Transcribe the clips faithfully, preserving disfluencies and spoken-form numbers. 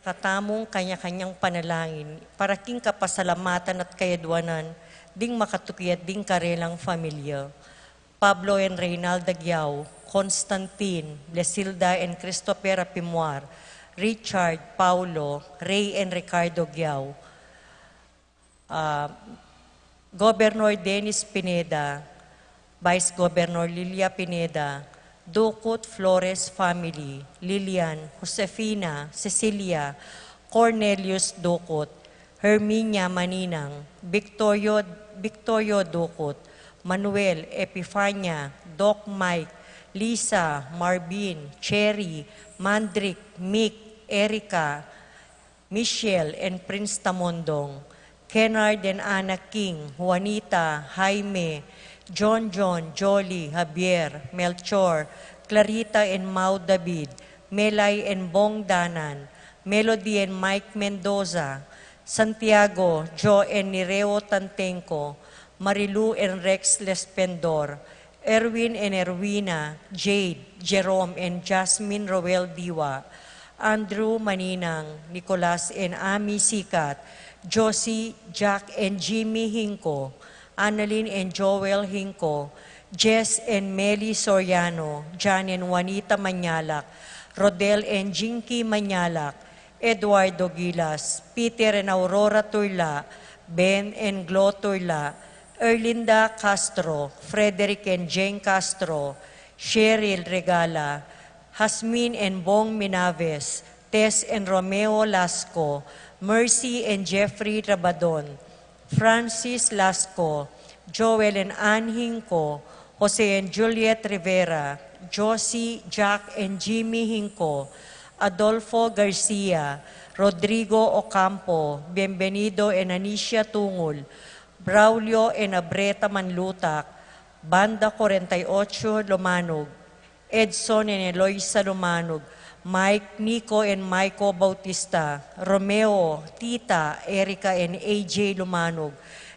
katamung kanya-kanyang panalangin para king kapasalamatan at kayadwanan ding makatuki at ding karelang familia. Pablo and Reynalda Giao, Constantine, Blesilda and Christopher Apimuar, Richard, Paulo, Ray and Ricardo Giao, ah, Governor Dennis Pineda, Vice Governor Lilia Pineda, Ducut Flores family, Lilian, Josefina, Cecilia, Cornelius Ducut, Herminia Maninang, Victorio, Victorio Ducut, Manuel, Epifania, Doc Mike, Lisa, Marvin, Cherry, Mandrick, Mick, Erica, Michelle and Prince Tamondong, Kennard and Anna King, Juanita, Jaime, John John, Jolly, Javier, Melchor, Clarita and Mau David, Melay and Bong Danan, Melody and Mike Mendoza, Santiago, Joe and Nireo Tantengco, Marilu and Rex Lespendor, Erwin and Erwina, Jade, Jerome and Jasmine Roel Diwa, Andrew Maninang, Nicolas and Ami Sikat, Josie, Jack and Jimmy Hinco, Annalyn and Joel Hinco, Jess and Meli Soriano, Jan and Juanita Mañalak, Rodel and Jinky Mañalak, Eduardo Gilas, Peter and Aurora Turla, Ben and Glo Turla, Erlinda Castro, Frederick and Jane Castro, Cheryl Regala, Jasmine and Bong Minaves, Tess and Romeo Lasco, Mercy and Jeffrey Rabadon, Francis Lasco, Joel and Ann Hinco, Jose and Juliet Rivera, Josie, Jack and Jimmy Hinco, Adolfo Garcia, Rodrigo Ocampo, Bienvenido and Anicia Tungul, Braulio and Abreta Manlutak, Banda forty-eight Lumanug, Edson and Eloisa Lumanug, Mike, Nico and Maiko Bautista, Romeo, Tita, Erica and A J Lumanug,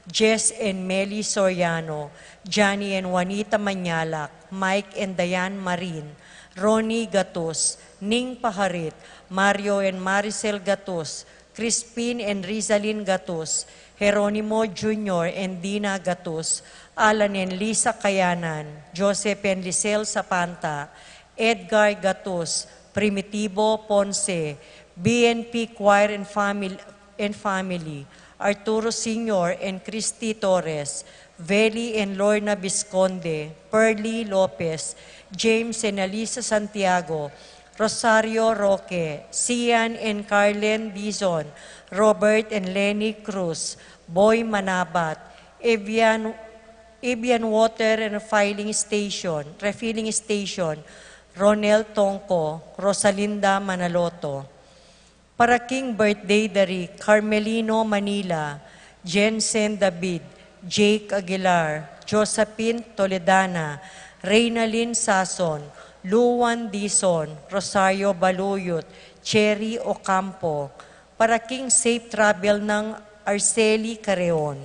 Jess and Meli Soriano, Johnny and Juanita Mañalak, Mike and Diane Marin, Ronnie Gatus, Ning Paharit, Mario and Maricel Gatus, Crispin and Rizalin Gatus, Jeronimo Junior and Dina Gatus, Alan and Lisa Kayanan, Joseph and Lisel Sapanta, Edgar Gatus, Primitivo Ponce, B N P Choir and Famil-, and Family, Arturo Senior and Christy Torres, Veli and Lorna Visconde, Pearly Lopez, James and Alisa Santiago, Rosario Roque, Sian and Carlen Dizon, Robert and Lenny Cruz, Boy Manabat, Evian, Evian Water and Refilling Station, Refilling Station, Ronel Tongco, Rosalinda Manaloto. Para king birthday da ri Carmelino Manila, Jensen David, Jake Aguilar, Josephine Toledana, Reynalyn Sason, Luan Dizon, Rosario Baluyot, Cherry Ocampo. Para king safe travel nang Arceli Careon.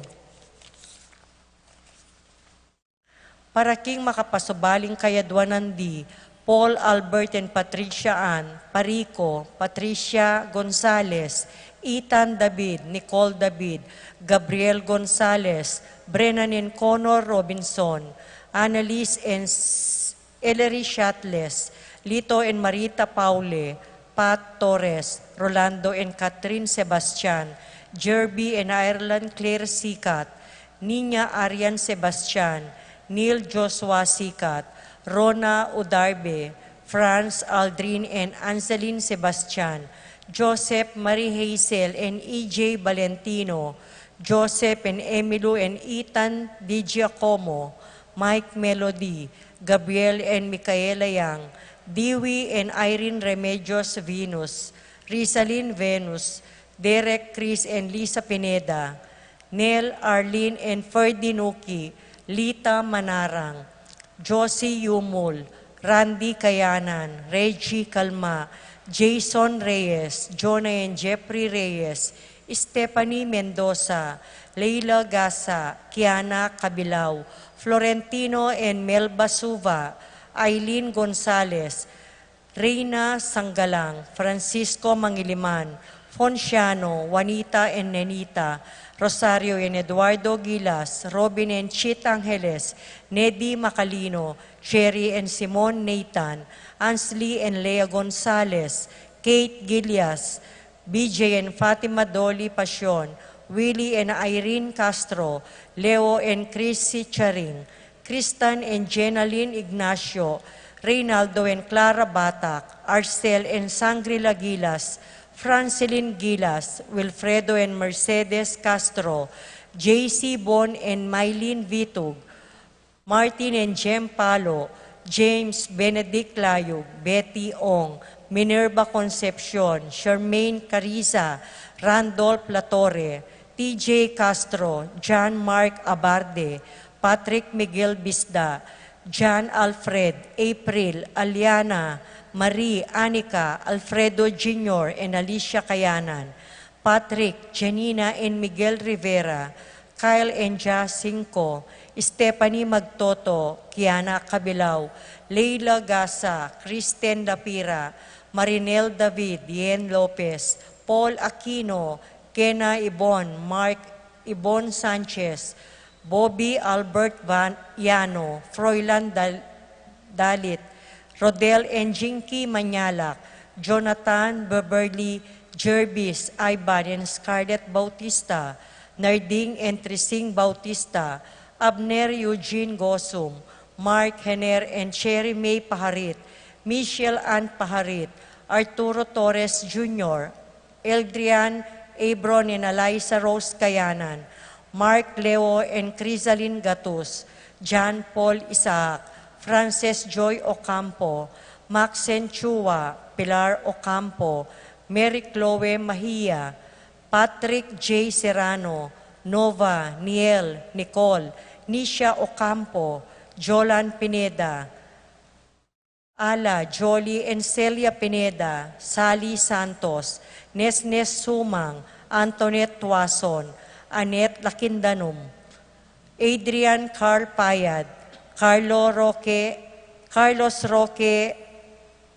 Para king makapasubaling kayadwanan di Paul Albert and Patricia Ann Parico, Patricia Gonzalez, Ethan David, Nicole David, Gabriel Gonzalez, Brennan and Connor Robinson, Annalise and S-, Ellery Shatles, Lito and Marita Paule, Pat Torres, Rolando and Catherine Sebastian, Jerby and Ireland Claire Sikat, Nina Arian Sebastian, Neil Joshua Sikat, Rona Udarbe, Franz Aldrin and Angeline Sebastian, Joseph Marie Hazel and E J Valentino, Joseph and Emilio and Ethan Di Giacomo, Mike Melody, Gabriel and Micaela Yang, Dewey and Irene Remedios Venus, Rizalin Venus, Derek, Chris and Lisa Pineda, Nel, Arlene and Ferdy Nuki, Lita Manarang, Josie Yumul, Randy Kayanan, Reggie Calma, Jason Reyes, Jonah and Jeffrey Reyes, Stephanie Mendoza, Leila Gasa, Kiana Cabilao, Florentino and Melba Suva, Eileen Gonzalez, Reyna Sanggalang, Francisco Mangiliman, Fonciano, Juanita and Nenita, Rosario and Eduardo Gilas, Robin and Chit Angeles, Nedi Macalino, Jerry and Simon Nathan, Ansley and Lea Gonzalez, Kate Gilias, B J and Fatima Dolly Pasion, Willie and Irene Castro, Leo and Chrissy Charing, Kristan and Jenalyn Ignacio, Reynaldo and Clara Batak, Arcel and Sangrila Gilas, Francelin Gilas, Wilfredo and Mercedes Castro, J C Bon and Mylene Vitug, Martin and Jem Palo, James Benedict Layug, Betty Ong, Minerva Concepcion, Charmaine Cariza, Randolph Latorre, T J Castro, John Mark Abarde, Patrick Miguel Bisda, John Alfred, April, Aliana, Marie, Anika, Alfredo Junior, and Alicia Kayanan, Patrick, Janina, and Miguel Rivera, Kyle and Jacinco, Stephanie Magtoto, Kiana Cabilao, Leila Gasa, Kristen Lapira, Marinel David, Yen Lopez, Paul Aquino, Kena Ibon, Mark Ibon Sanchez, Bobby Albert Van Yano, Froilan Dal-, Dalit, Rodel and Jinky Manyalak, Jonathan Beverly, Jervis, Ivan and Scarlett Bautista, Narding and Trising Bautista, Abner Eugene Gosum, Mark Hener and Cherry May Paharit, Michelle Ann Paharit, Arturo Torres Junior, Eldrian Abron and Eliza Rose Kayanan, Mark Leo and Crisalin Gatus, John Paul Isaac, Frances Joy Ocampo, Maxen Chua, Pilar Ocampo, Mary Chloe Mahia, Patrick J Serrano, Nova, Niel, Nicole, Nisha Ocampo, Jolan Pineda, Ala, Jolie and Celia Pineda, Sally Santos, Nesnes Sumang, Antoinette Tuason, Annette Lakindanum, Adrian Carl Payad, Carlo Roque, Carlos Roque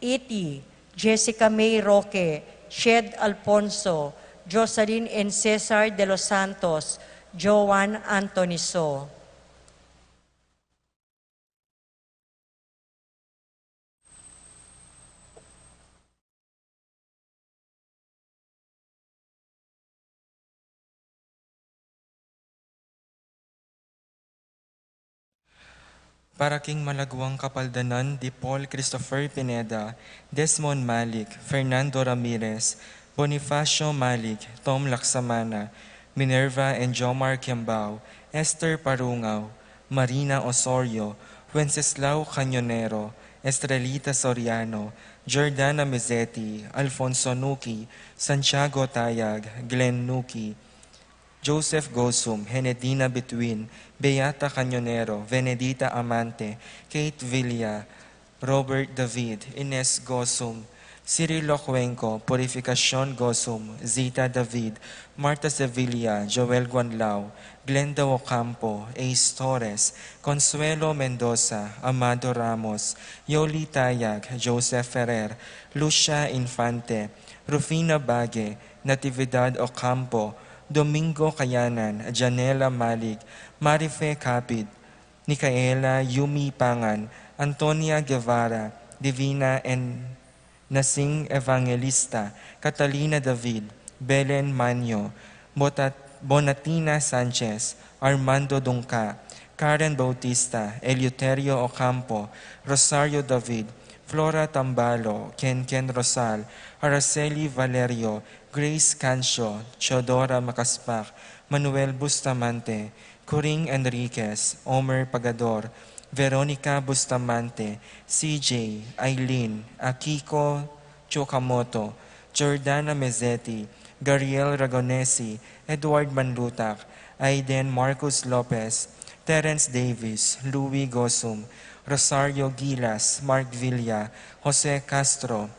Iti, Jessica May Roque, Shed Alfonso, Jocelyn and Cesar de los Santos, Joan Antoniso. Para king malaguang kapaldanan di Paul Christopher Pineda, Desmond Malik, Fernando Ramirez, Bonifacio Malik, Tom Laksamana, Minerva and Jomar Kiambao, Esther Parungaw, Marina Osorio, Wenceslao Cañonero, Estrelita Soriano, Jordana Mezeti, Alfonso Nuki, Santiago Tayag, Glenn Nuki, Joseph Gosum, Henedina Bituin, Beata Cañonero, Venedita Amante, Kate Villa, Robert David, Ines Gosum, Cirilo Cuenco, Purificacion Gosum, Zita David, Martha Sevilla, Joel Guanlao, Glenda Ocampo, Ace Torres, Consuelo Mendoza, Amado Ramos, Yoli Tayag, Joseph Ferrer, Lucia Infante, Rufina Bague, Natividad Ocampo, Domingo Kayanan, Janela Malik, Marife Capit, Nicaela Yumi Pangan, Antonia Guevara, Divina N. Nasing Evangelista, Catalina David, Belen Manyo, Botat-, Bonatina Sanchez, Armando Dungca, Karen Bautista, Eleuterio Ocampo, Rosario David, Flora Tambalo, Ken Ken Rosal, Araceli Valerio, Grace Cancio, Teodora Macaspac, Manuel Bustamante, Coring Enriquez, Omer Pagador, Veronica Bustamante, C J, Aileen, Akiko Chukamoto, Jordana Mezeti, Gariel Ragonesi, Edward Manlutac, Aiden Marcus Lopez, Terence Davis, Louis Gosum, Rosario Gilas, Mark Villa, Jose Castro,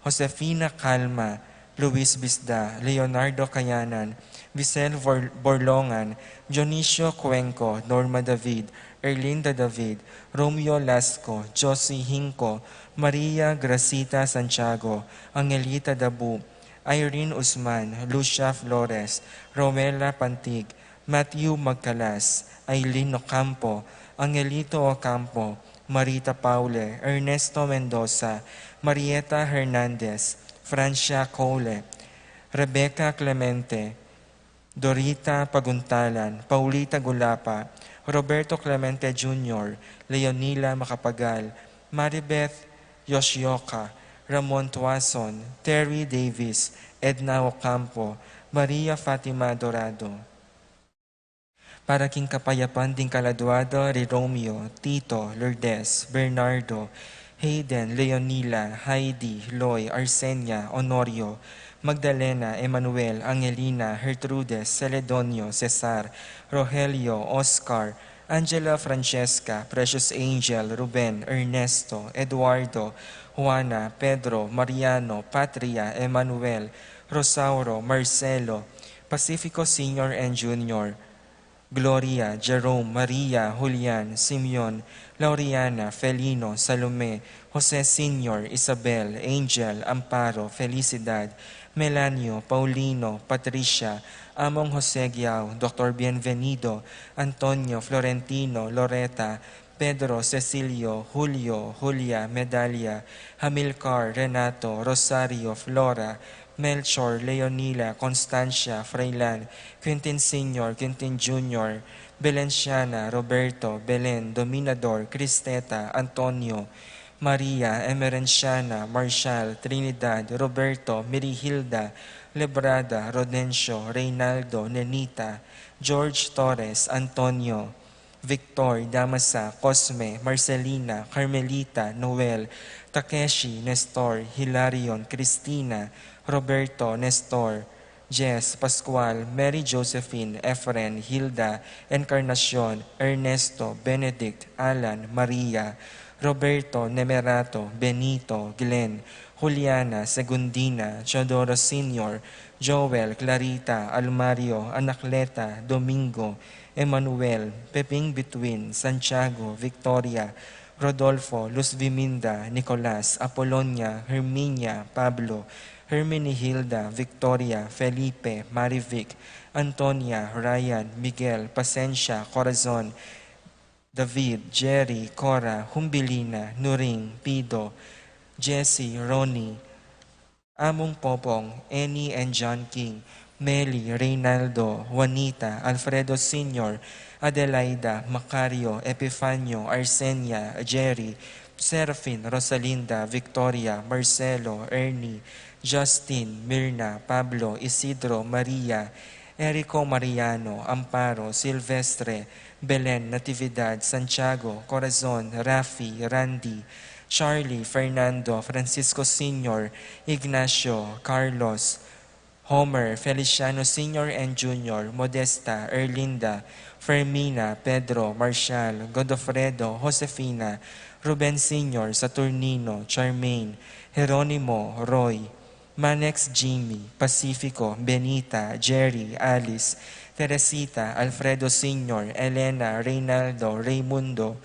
Josefina Calma, Luis Bisda, Leonardo Kayanan, Vicel Vor-, Borlongan, Dionisio Cuenco, Norma David, Erlinda David, Romeo Lasco, Josie Hinco, Maria Gracita Santiago, Angelita Dabu, Irene Usman, Lucia Flores, Romela Pantig, Matthew Magcalas, Aileen Ocampo, Angelito Ocampo, Marita Paule, Ernesto Mendoza, Marieta Hernandez, Francia Cole, Rebecca Clemente, Dorita Paguntalan, Paulita Gulapa, Roberto Clemente Junior, Leonila Macapagal, Maribeth Yoshioka, Ramon Tuason, Terry Davis, Edna Ocampo, Maria Fatima Dorado. Para king kapayapan ding kaladua da ri Romeo, Tito, Lourdes, Bernardo, Hayden, Leonila, Heidi, Loy, Arsenia, Honorio, Magdalena, Emmanuel, Angelina, Gertrudes, Celedonio, Cesar, Rogelio, Oscar, Angela, Francesca, Precious Angel, Ruben, Ernesto, Eduardo, Juana, Pedro, Mariano, Patria, Emmanuel, Rosauro, Marcelo, Pacifico Senior and Junior, Gloria, Jerome, Maria, Julian, Simeon, Laureana, Felino, Salome, Jose Senior, Isabel, Angel, Amparo, Felicidad, Melanio, Paulino, Patricia, Among Jose Giao, Doctor Bienvenido, Antonio, Florentino, Loreta, Pedro, Cecilio, Julio, Julia, Medalia, Hamilcar, Renato, Rosario, Flora, Melchor, Leonila, Constancia, Freilan, Quintin Senior, Quintin Junior, Belenciana, Roberto, Belen, Dominador, Cristeta, Antonio, Maria, Emerenciana, Marshal, Trinidad, Roberto, Mirihilda, Lebrada, Rodencio, Reynaldo, Nenita, George Torres, Antonio, Victor, Damasa, Cosme, Marcelina, Carmelita, Noel, Takeshi, Nestor, Hilarion, Cristina, Roberto, Nestor, Jess, Pascual, Mary Josephine, Efren, Hilda, Encarnacion, Ernesto, Benedict, Alan, Maria, Roberto, Nemerato, Benito, Glenn, Juliana, Segundina, Teodoro Senior, Joel, Clarita, Almario, Anacleta, Domingo, Emmanuel, Peping Between, Santiago, Victoria, Rodolfo, Luz Viminda, Nicolas, Apolonia, Herminia, Pablo, Herminihilda, Victoria, Felipe, Marivic, Antonia, Ryan, Miguel, Pasensia, Corazon, David, Jerry, Cora, Humbilina, Nuring, Pido, Jesse, Ronnie, Among Popong, Annie and John King, Meli, Reynaldo, Juanita, Alfredo Senior, Adelaida, Macario, Epifanio, Arsenia, Jerry, Serafin, Rosalinda, Victoria, Marcelo, Ernie, Justin, Mirna, Pablo, Isidro, Maria, Erico, Mariano, Amparo, Silvestre, Belen, Natividad, Santiago, Corazon, Rafi, Randy, Charlie, Fernando, Francisco Senior, Ignacio, Carlos, Homer, Feliciano Senior and Junior, Modesta, Erlinda, Fermina, Pedro, Marshal, Godofredo, Josefina, Ruben Senior, Saturnino, Charmaine, Jeronimo, Roy, Manex, Jimmy, Pacifico, Benita, Jerry, Alice, Teresita, Alfredo Senior, Elena, Reynaldo, Raymundo,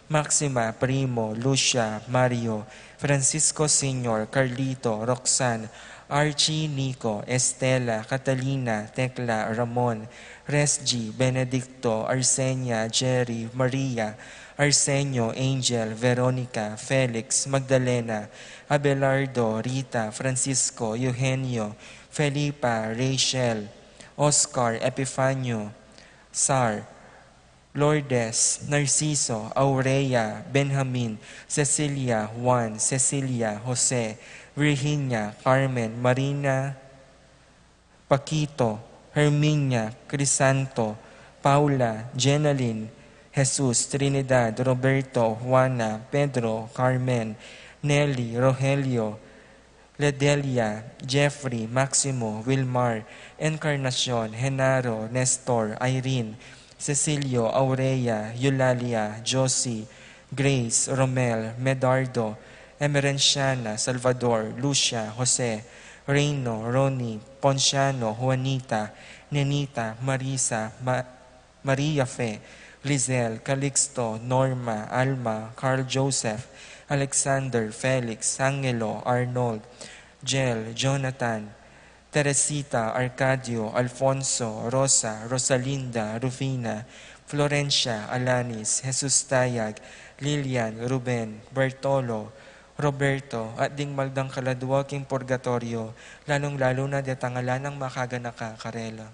Maxima, Primo, Lucia, Mario, Francisco Senior, Carlito, Roxanne, Archie, Nico, Estela, Catalina, Tecla, Ramon, Resgie, Benedicto, Arsenia, Jerry, Maria, Arsenio, Angel, Veronica, Felix, Magdalena, Abelardo, Rita, Francisco, Eugenio, Felipa, Rachel, Oscar, Epifanio, Sar, Lourdes, Narciso, Aurea, Benjamin, Cecilia, Juan, Cecilia, Jose, Virginia, Carmen, Marina, Paquito, Herminia, Crisanto, Paula, Jenalyn, Jesus, Trinidad, Roberto, Juana, Pedro, Carmen, Nelly, Rogelio, Ledelia, Jeffrey, Maximo, Wilmar, Encarnacion, Genaro, Nestor, Irene, Cecilio, Aurea, Eulalia, Josie, Grace, Romel, Medardo, Emerenciana, Salvador, Lucia, Jose, Reino, Ronnie, Ponciano, Juanita, Nenita, Marisa, Ma- Maria Fe, Lizelle, Calixto, Norma, Alma, Carl Joseph, Alexander, Felix, Angelo, Arnold, Jel, Jonathan, Teresita, Arcadio, Alfonso, Rosa, Rosalinda, Rufina, Florencia, Alanis, Jesus Tayag, Lilian, Ruben, Bertolo, Roberto, at ding maldang kaladua king purgatorio, lalung-lalu na detang ala nang makaganaka karela.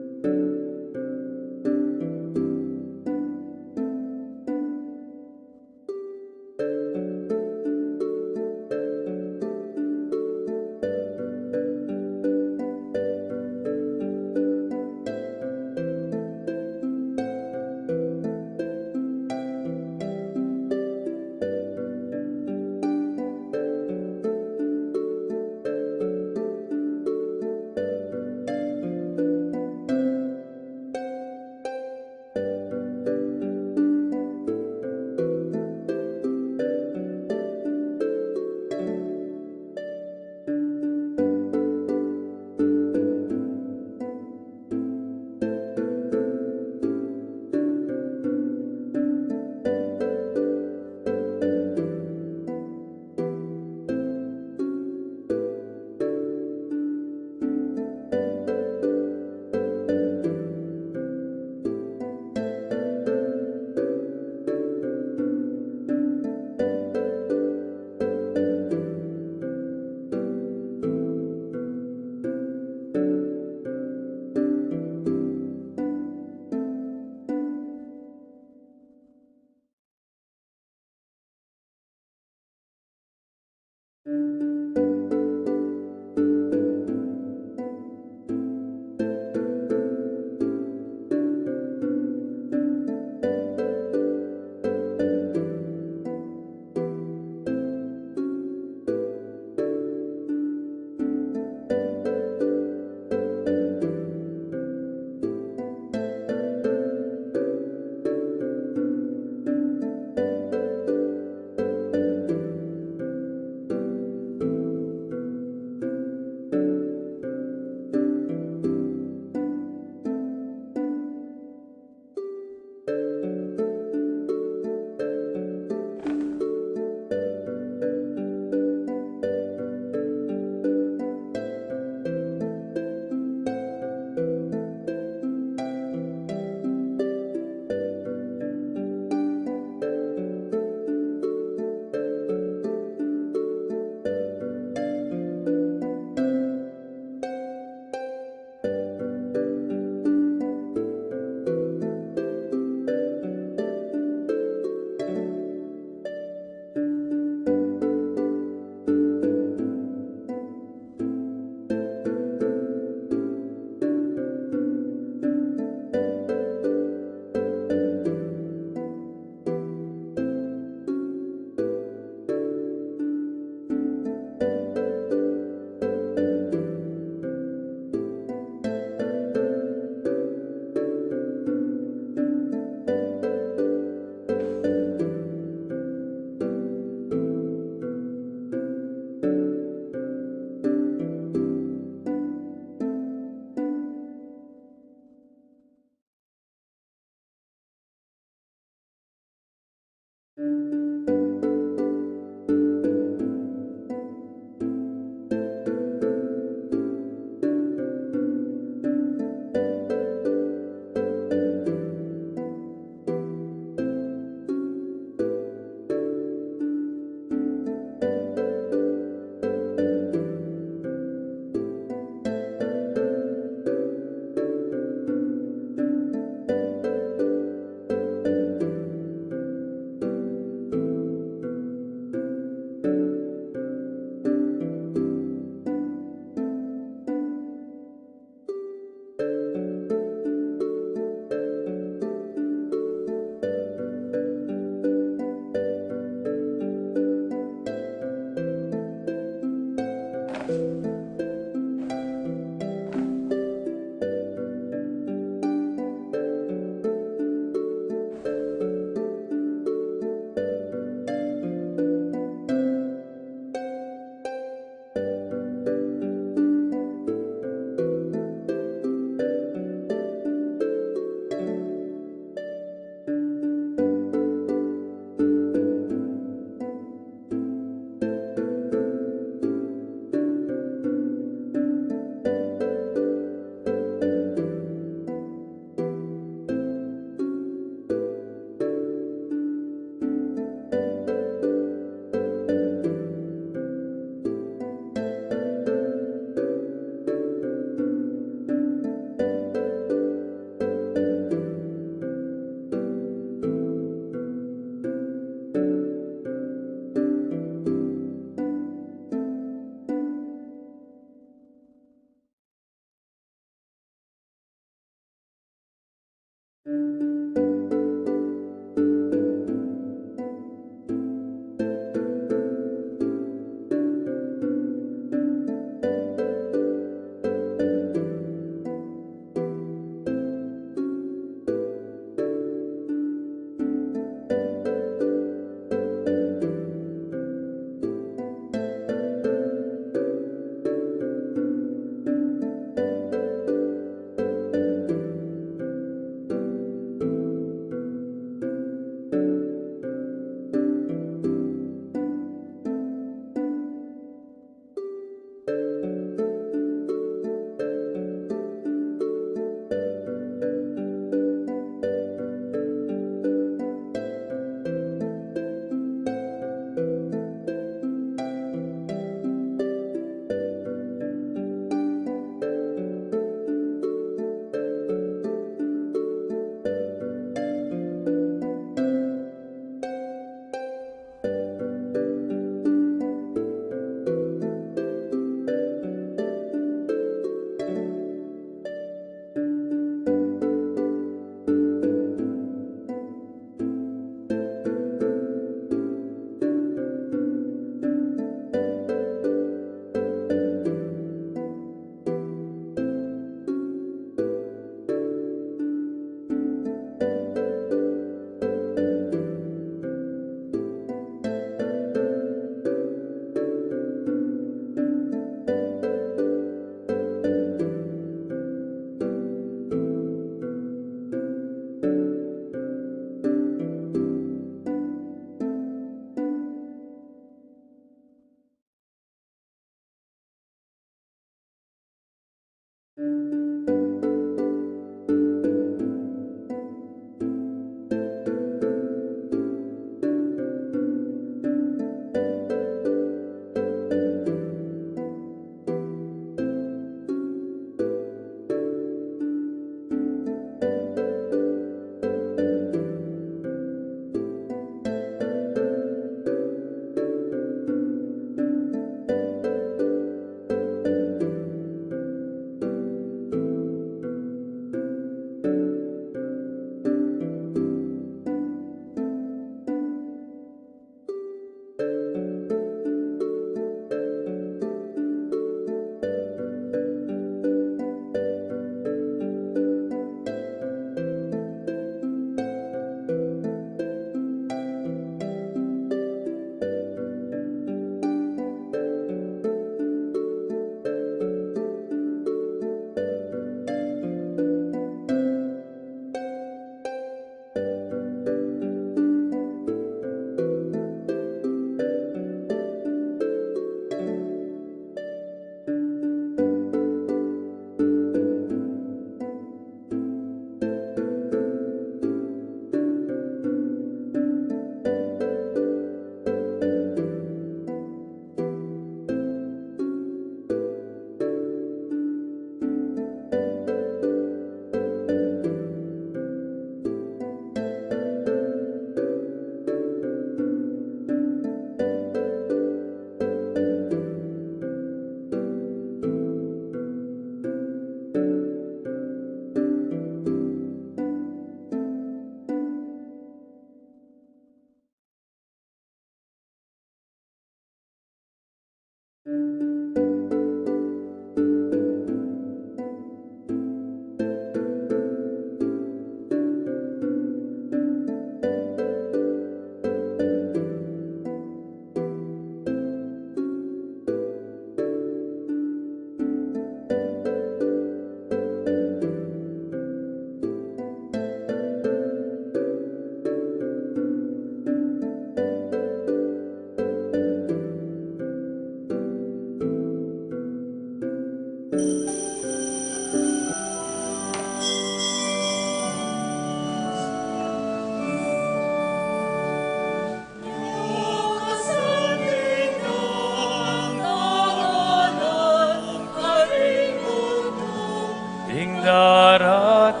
Ing daratang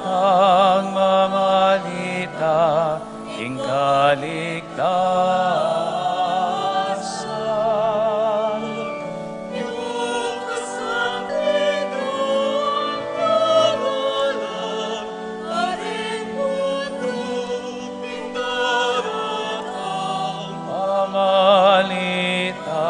mamalita, ing kaligtasan. Mamalita.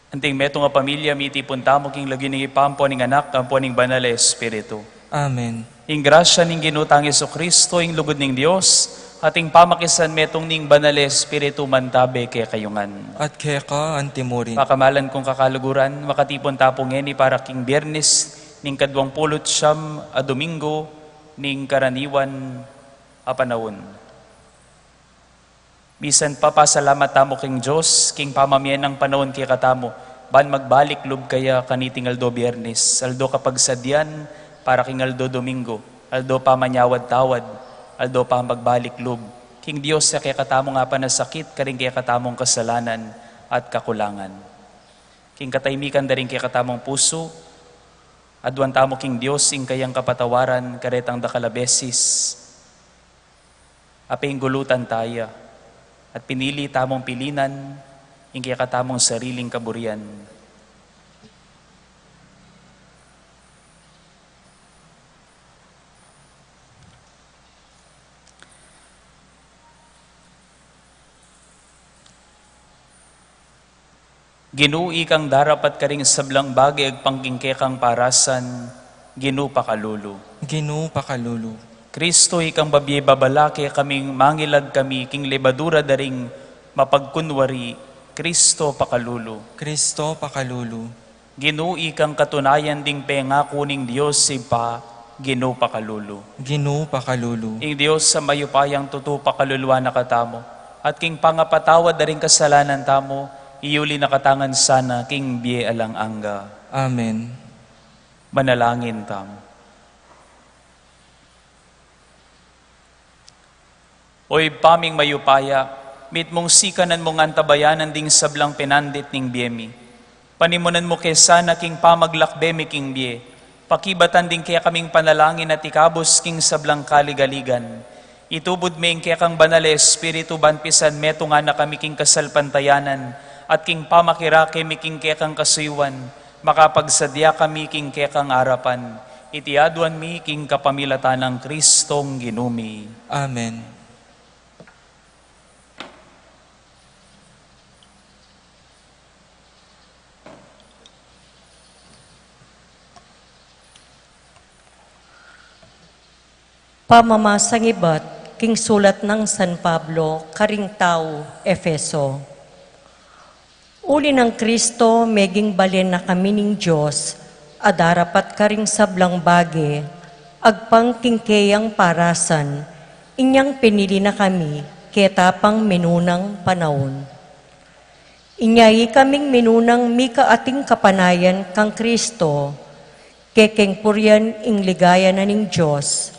Anting metung a pamilya, mitipun tamu king lagyu ning Ibpa, ampo ning Anak, ampo ning Banal a Espiritu. Amen. Ing grasya ning Ginu tang Jesucristo, ing lugud ning Dios, at ing pamakisanmetung ning Banal a Espiritu mantabe kekayu ngan. At keka antimurin. Pakamalan kung kakaluguran, makatipun ta pu ngeni para king Biernes ning kaduang pulu't siyam a Domingo ning karaniwan a panaun. Misan pa, pasalamat tamu king Dios king pamamie nang panaun kekatamu, ban magbalik lub kaya kaniting aldo Biernes, aldo kapagsadian para king aldo Domingo, aldo pamanyawad-tawad, aldo pamagbalik lub king Dios a kekatamung apanasakit karing kekatamung kasalanan at kakulangan. King katahimikan da ring kekatamung pusu, aduan tamu king Dios ing kayang kapatawaran karetang dakal a beses a penggulutan taya, at pinili tamung pilinan ing kekatamung sariling kaburian. Ginu, ikang darapat karing sablang bage agpang king kekang parasan, Ginu, pakalulu. Ginu, pakalulu. Kristo, ikang babie babala kekaming mangilag kami king lebadura da ring mapagkunwari, Kristo, pakalulu. Kristo, pakalulu. Ginu, ikang katunayan ding pengaku ning Dios Ibpa, Ginu, pakalulu. Ginu, pakalulu. Ing Dios a mayupayang tutu pakaluluan na katamu, at king pangapatawad da ring kasalanan tamu, iyuli na katamu ngan sana king bie alang angga. Amen. Manalangin tamu. O Ibpa ming mayupaya, mitmung sikanan mung antabayanan ding sablang penandit ning bie mi. Panimunan mu ke sana king pamaglakbe mi king bie, pakibatan ding kekaming panalangin at ikabus king sablang kaligaligan. Itubud me ing kekang Banal a Espiritu ban pisan metungan na kami king kasalpantayanan at king pamakirake mi king kekang kasuyuan, makapagsadya kami king kekang arapan. Iti aduan mi king kapamilatan nang Kristong Ginu mi. Amen. Pamamasang ibat king sulat nang San Pablo karing tau Efeso. Uli nang Kristo, meging balen na kami ning Dios, a darapat karing sablang bage, agpang king keyang parasan, inyang pinili na kami, keta pang menunang panaun. Inya ikaming menunang mika ating kapanayan kang Kristo, kekeng purian ing ligaya na ning Dios,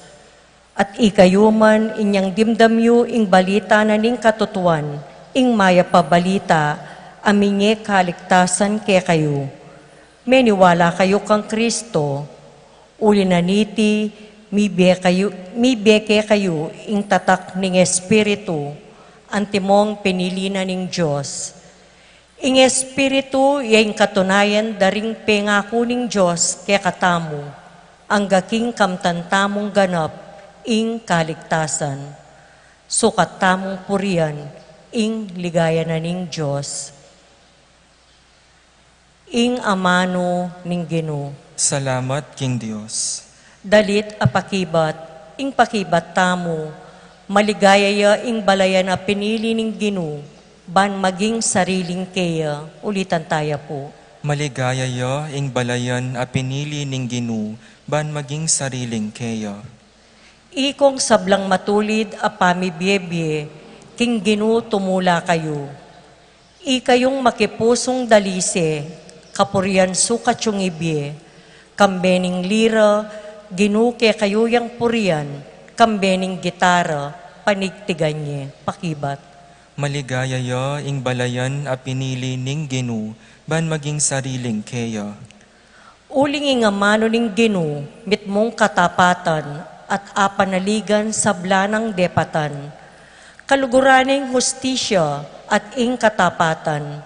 at ikayu man inyang dimdam yu ing balita na ning katutuan, ing mayap a balita, a minye kaligtasan kekayu. Meniwala kayu kang Kristo, uli na niti, mibie kayu, mibie kekayu ing tatak ning Espiritu, antimong pinili na ning Dios. Ing Espiritu ya ing katunayan da ring pengaku ning Dios kekatamu, angga king kamtan tamung ganap ing kaligtasan. Sukat tamung purian ing ligaya na ning Dios. Ing amanu ning Ginu. Salamat king Dios. Dalit a pakibat, ing pakibat tamu, maligaya ya ing balayan a pinili ning Ginu, ban maging sariling keya, ulitan taya pu. Maligaya ya ing balayan a pinili ning Ginu, ban maging sariling keya. Ikong sablang matulid a pamibiebie, king Ginu tumula kayu. Ikayung makipusung dalise, kapurian sukat yung ibie, kambe ning lira, Ginu kekayu yang purian, kambe ning gitara, panigtigan ye, pakibat. Maligaya ya ing balayan a pinili ning Ginu, ban maging sariling keya. Uling ing amanu ning Ginu, mitmung katapatan, at apanaligan sabla nang depatan. Kaluguran ning hustisya, at ing katapatan.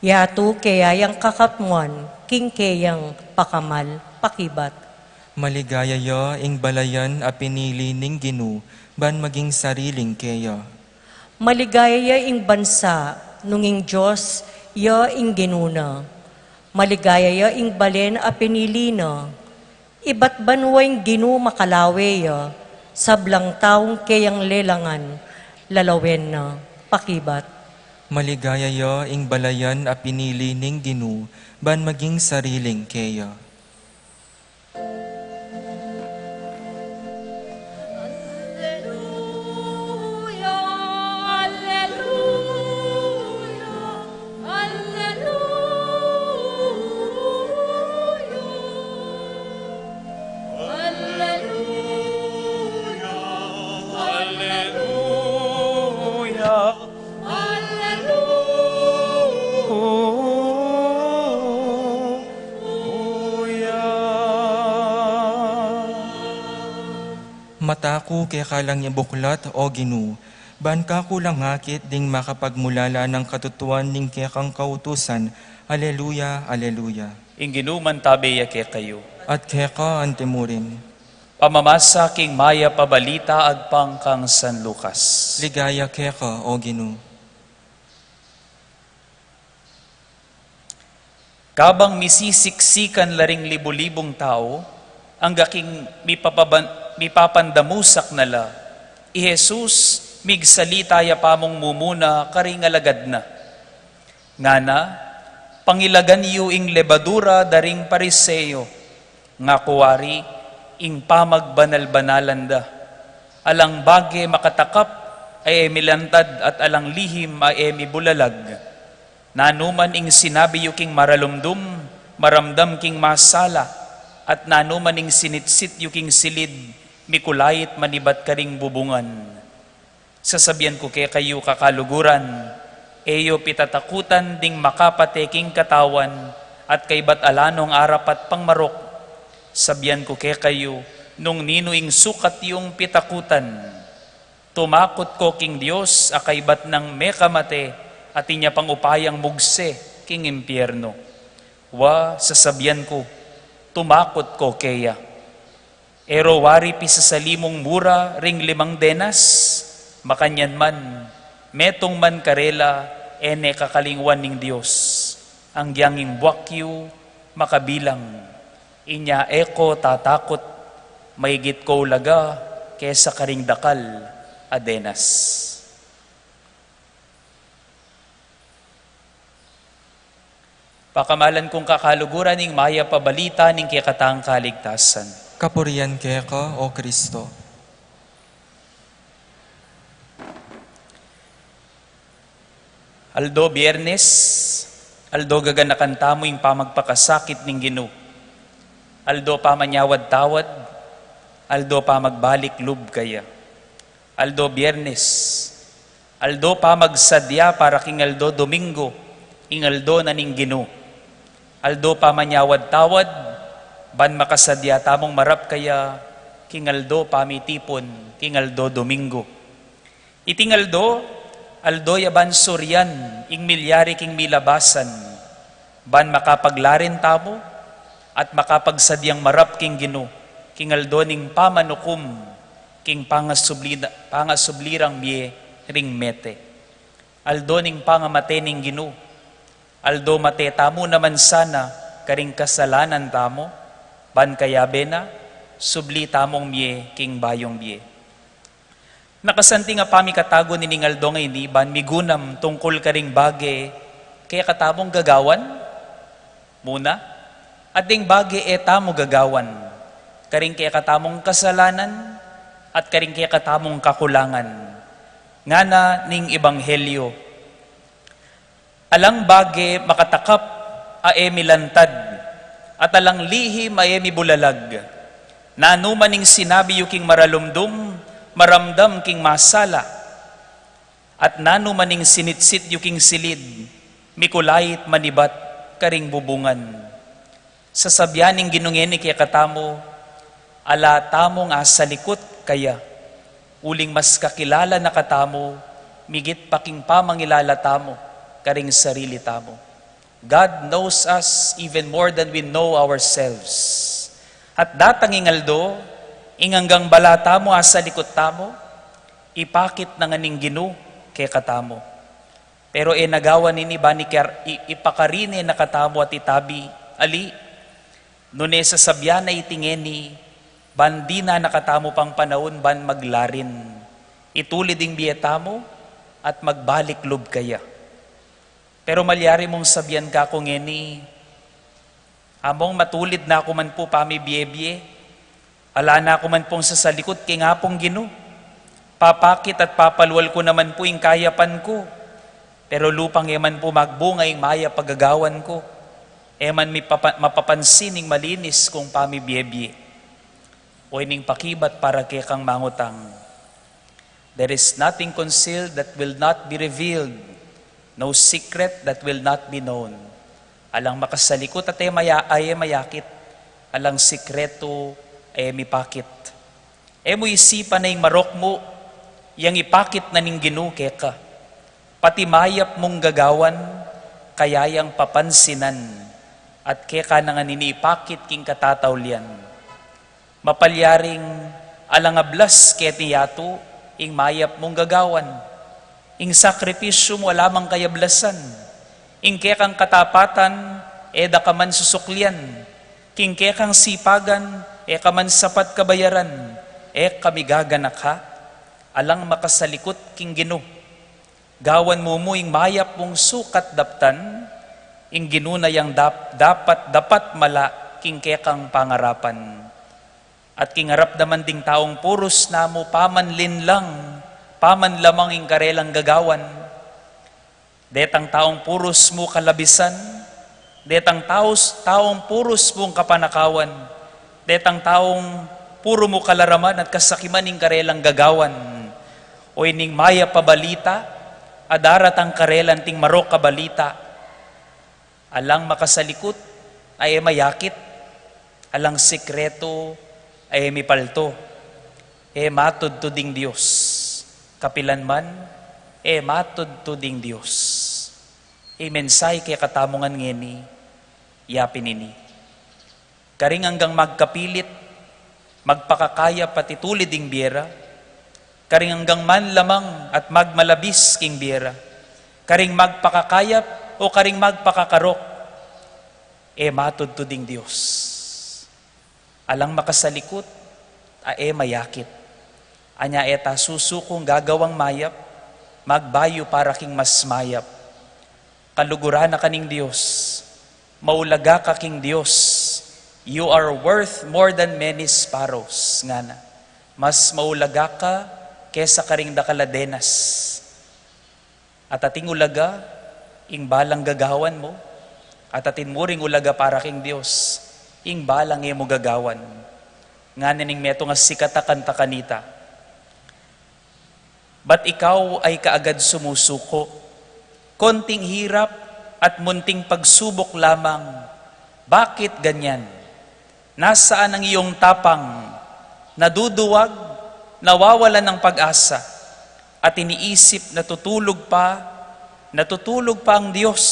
Yatu keya yang kakatmuan, king keyang pakamal, pakibat. Maligaya ya ing balayan a pinili ning Ginu, ban maging sariling keya. Maligaya ya ing bansa, nung ing Dios ya ing Ginu na. Maligaya ya ing balen a pinili na. Ibat banua ing Ginu makalawe ya, sablang taung keyang lelangan, lalawen na, pakibat. Maligaya ya ing balayan a pinili ning Ginu, ban maging sariling keya. Alleluia, alleluia, alleluia. Alleluia, alleluia. Alleluia. Mata ku keka lang ibuklat, O Ginu, ban kaku lang akit ding makapagmulala nang katutuan ning kekang kautusan. Alleluia, alleluia. Ing Ginu mantabe ya kekayu. At keka antimurin. Pamamasa king mayap a balita agpang kang San Lucas. Ligaya keka, O Ginu. Kabang misisiksikan la ring libu-libung tau, angga king mipapaban-, mipapandamusak na la, i Jesus migsalita ya pamung mumuna karing alagad na. Ngana, pangilagan yu ing lebadura da ring Pariseo, nga kuwari ing pamagbanal-banalan da. Alang bage makatakap a e milantad at alang lihim a e mibulalag. Nanu man ing sinabi yu king maralumdum, maramdam king masala, at nanu man ing sinitsit yu king silid, mikulait manibat karing bubungan. Sasabian ku kekayu kakaluguran, e yu pitatakutan ding makapate king katawan at kaybat ala nung arapat pang marok. Sabian ku kekayu, nung ninu ing sukat yung pitakutan. Tumakut ko king Dios a kaybat nang mekamate, at inya pang upayang mugse king impiernu. Wa, sasabian ku, tumakut ko keya. E ro wari pisasalimung mura ring limang denas? Makanyan man, metung man karela, e ne kakalingwan ning Dios. Anggiyang ing buak yu makabilang. Inya e ko tatakut, maigit ko ulaga kesa karing dakal a denas. Pakamalan kung kakaluguran ning mayap a balita ning kekatang kaligtasan. Kapurian keka, O Kristo. Aldo Biyernes, aldo gaganakan tamu ing pamagpakasakit ning Ginu. Aldo pamanyawad-tawad, aldo pamagbalik lub kaya. Aldo Biyernes, aldo pamagsadya para king aldo Domingo, ing aldo na ning Ginu. Aldo pamanyawad-tawad, ban makasadya tamung marap kaya king aldo pamitipun, king aldo Domingo. Iting aldo, aldo ya ban surian ing milyari king milabasan, ban makapaglarin tamu at makapagsadyang marap king Ginu, king aldo ning pamanukum king pangasubli-, pangasubli rang mie ring mete. Aldo ning pangamate ning Ginu, aldo mate tamu naman sana karing kasalanan tamu, ban kayabe na, subli tamung mie king bayung bie. Nakasanting a pamikatagun ining aldo ngeni ban migunam tungkul karing bage kekatamung gagawan muna, at ding bage e tamu gagawan, karing kekatamung kasalanan, at karing kekatamung kakulangan. Ngana ning Ebanghelyo, alang bage makatakap a e milantad, at alang lihim a e mibulalag. Nanu man ing sinabi yu king maralumdum, maramdam king masala, at nanu man ing sinitsit yu king silid, mikulait manibat karing bubungan. Sasabian ning Ginu ngeni kekatamu, ala tamung asalikut kaya, uling mas kakilala na katamu migit pa king pamangilala tamu karing sarili tamu. God knows us even more than we know ourselves. At datang ing aldo, ing anggang bala tamu asalikut tamu, ipakit na ngan ning Ginu kekatamu. Pero e na gawan ini ban ikar-, i-, ipakarine na katamu at itabi, ali, nune sasabian na iti ngeni, ban dinan na katamu pang panaun ban maglarin. Itulid ing bie tamu at magbalik lub kaya. Pero malyari mung sabian kaku ngeni, Among matulid na ku man pu pamibie-bie. Ala na ku man pung sasalikut king Apung Ginu. Papakit at papalual ku naman pu ing kayapan ku. Pero lupang e man pu magbunga ing mayap a gagawan ku, e man mi papa-, mapapansin ing malinis kung pamibie-bie. O ining pakibat para kekang mangutang. There is nothing concealed that will not be revealed, no secret that will not be known. Alang makasalikut at e maya-, a e mayakit, alang sikretu a e mipakit. E mu isipan a ing marok mu, yang ipakit na ning Ginu keka. Pati mayap mung gagawan, kaya yang papansinan, at keka na ngan ini ipakit king katataulian. Mapalyaring alang ablas keti yatu ing mayap mung gagawan. Ing sakripisyu mu ala mang kayablasan. Ing kekang katapatan, e da ka man susuklian. King kekang sipagan, e ka man sapat kabayaran. E ka migaganaka. Alang makasalikut king Ginu. Gawan mu mu ing mayap mung sukat daptan, ing Ginu na yang dap-, dapat, dapat mala king kekang pangarapan. At king arap naman ding taung purus namu pamanlinlang, pamanlamang ing karelang gagawan. Detang taung purus mu kalabisan, detang taus-, taung purus mung kapanakawan, detang taung puru mu kalaraman at kasakiman ing karelang gagawan. O ining mayap a balita, a daratang karela anting marok a balita. Alang makasalikut, a e mayakit, alang sikretu, a e mipalto, e matudtud ing Dios. Kapilan man, e matudtud ing Dios. Ing mensahe kekatamu ngan ngeni, ya pin ini. Karing anggang magkapilit, magpakakayap at itulid ing bie ra, karing anggang manlamang at magmalabis king bie ra, karing magpakakayap o karing magpakakarok, e matudtud ing Dios. Alang makasalikut a e mayakit. Anya e ta susukung gagawang mayap, magbayu para king mas mayap. Kaluguran na ka ning Dios, maulaga ka king Dios. You are worth more than many sparrows, ngana. Mas maulaga ka kesa karing dakal a denas. At ating ulaga ing balang gagawan mu, at atin mu ring ulaga para king Dios ing balang e mu gagawan. Ngana ning metung a sikat a kanta kanita, "Ba't ikaw ay kaagad sumusuko? Konting hirap at munting pagsubok lamang. Bakit ganyan? Nasaan ang iyong tapang? Naduduwag, nawawalan ng pag-asa, at iniisip, natutulog pa, natutulog pa ang Diyos.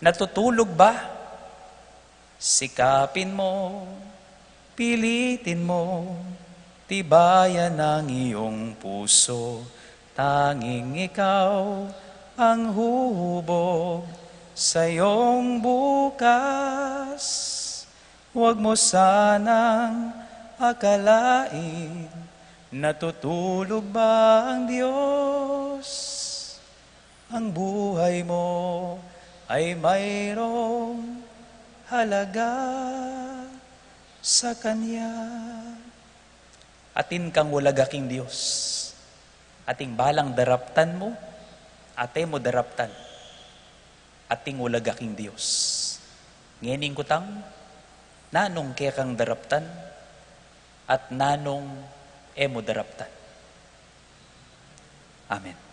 Natutulog ba? Sikapin mo, pilitin mo, tibayan ang iyong puso. Tanging ikaw ang huhubog sa iyong bukas. Huwag mo sanang akalain, natutulog ba ang Diyos? Ang buhay mo ay mayroong halaga sa Kanya." Atin kang ulaga king Dios. Atin balang daraptan mu, at e mu daraptan, atin ulaga king Dios. Ngeni ing kutang, nanung kekang daraptan, at nanung e mu daraptan? Amen.